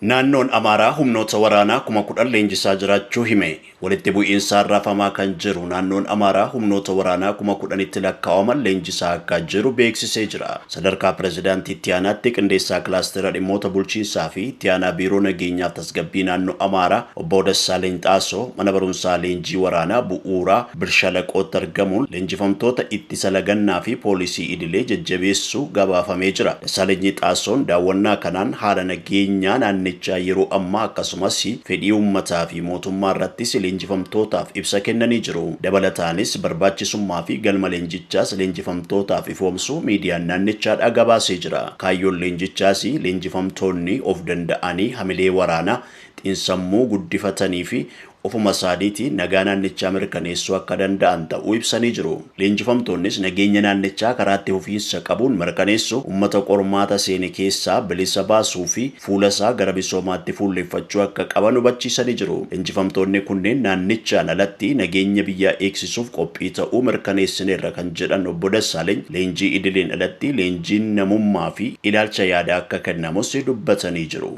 Naannoon Amaaraa humnoota waraanaa 10,000 leenjisaa jiraachuu hime. Walitti bu'iinsaan raafamaa kan jiru naannoon Amaaraa humnoota waraanaa 10,000tti lakkaa'aman leenjisaa akka jiru beeksisee jira. Sadarkaa Pirezidaantii Itti Aanaatti Qindeessaa Kilaastera Dhimmoota Bulchiinsaa fi Itti Aanaa Biiroo Nageenyaaf Tasgabbii Naannoo Amaaraa Obbo Dassaaleny Xaasoo mana barumsaa leenjii waraanaa bu'uuraa Birshalaqootti argamuun leenjifamtoota ittisa lagannaa fi poolisii idilee jajjabeessuu gabaafamee jira. Dassaalenyi Xaasoon daawwannaa kanaan haala nageenyaa naannichaa yeroo ammaa akkasumas fedhii uummataa fi mootummaa irrattis leenjifamtootaaf ibsa kennanii jiru. Dabalataanis barbaachisummaa fi galma leenjichaas leenjifamtootaaf ifoomsuu miidiyaan naannichaadhaa gabaasee jira. Kaayyoon leenjichaas leenjifamtoonni of danda'anii hamilee waraanaa xiinsammuu guddifatanii fi ofuma isaaniitii nagaa naannichaa mirkaneessuu akka danda'an ta'uu ibsanii jiru. Leenjifamtoonnis nageenya naannichaa karaa itti fufiinsa qabuun mirkaneessuu, uummata qormaata seene keessaa bilisa baasuu fi fuula isaa gara misoomaatti fuulleffachuu akka qaban hubachiisanii jiru. Leenjifamtoonni kunneen naannichaan alatti nageenya biyyaa eegsisuuf qophii ta'uu mirkaneessineerra kan jedhan Obbo Dassaaleny, leenjii idileen alatti leenjiin namummaa fi ilaalcha yaadaa akka kennamus dubbatanii jiru.